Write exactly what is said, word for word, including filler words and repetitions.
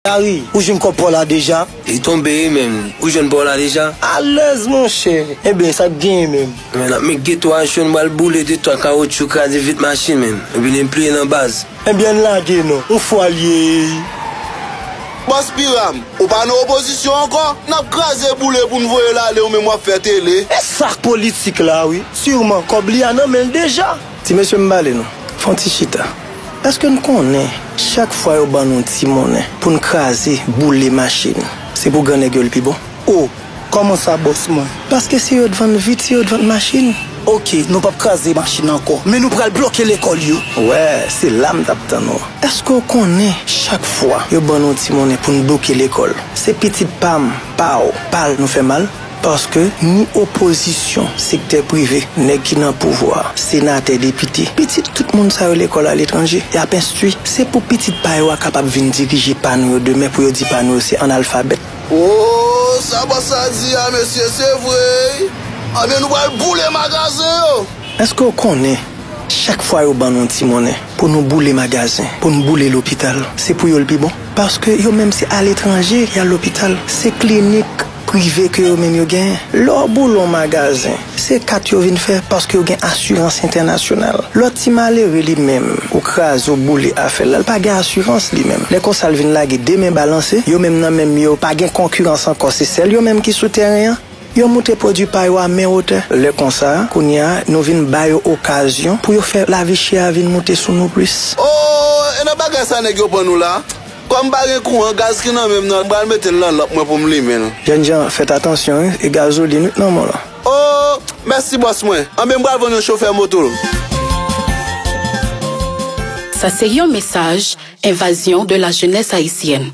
Gary, ou jwenn kòb pa w la deja? Li tonbe wi menm. Ou jwenn pa w la deja? Alèz, monchè. Ebyen, sa k genyen menm? Men n ap met geto a cho, n pral boule de twa kawotchou, kraze vit machin menm. Epi n pliye nan baz. Ebyen, ann lage non. Yon fwa l ye. Bòs Piram, ou pa nan opozisyon ankò? N ap kraze boule pou n voye l ale, ou menm w ap fè tele. E sa k politik la wi. Siman, kòb li a nan men l deja. Ti mesye, m pale nou. Fè yon ti chita. Èske n konnen chak fwa yo ban nou ti monnen pou n kraze, boule machin, se pou grannèg yo l pi bon? O, kòman sa, bòs mwen? Paske se yo t vann vit, se yo t vann machin. Oke, nou p ap kraze machin ankò, men nou pral bloke lekòl yo. Wè, se la m t ap tann ou. Èske w konnen chak fwa yo ban nou ti monnen pou n bloke lekòl, se pitit pa m, pa w, pa l nou fè mal? Paske ni opozisyon, sektè prive, nèg ki nan pouvwa, senatè, depite, pitit tout moun sa yo lekòl aletranje, y ap enstwi. Se pou pitit pa yo a kapab vin dirije pa nou yo demen, pou yo di pa nou yo se analfabèt. O, sa bòs la di a, mesye, se vre wi. Anben, nou pral boule magazen yo. Èske w konnen, chak fwa yo ban nou ti monnen pou nou boule magazen, pou n boule lopital, se pou yo l pi bon? Paske yo menm se aletranje y al lopital, se klinik prive ke yo menm yo genyen. Lè w boule yon magazen, se kat yo vin fè paske yo gen asirans entènasyonal. Lòt ti malere li menm, ou kraze, ou boule afè l la, l pa gen asirans li menm. Lè konsa l vin lage de men balanse, yo menm nan menm yo pa gen konkirans ankò, se sèl yo menm ki sou tèren an. Yo moute pwodui pa yo a men wotè. Lè konsa, kounye a, nou vin ba yo okazyon pou yo fè lavi chè a vin moute sou nou plis. O, e nan bagay sa nèg yo pran nou la? Kòm m pa gen kouran, gaz ki nan men m nan, m pral mete l nan lanp mwen pou m limen l. Jènjan, fèt atansyon wi, e gazolin wi k nan men w lan. O, mèsi bòs mwen. Anben m pral vann yon chofè moto. Sa se yon mesaj Invasion de la jeunesse haïtienne.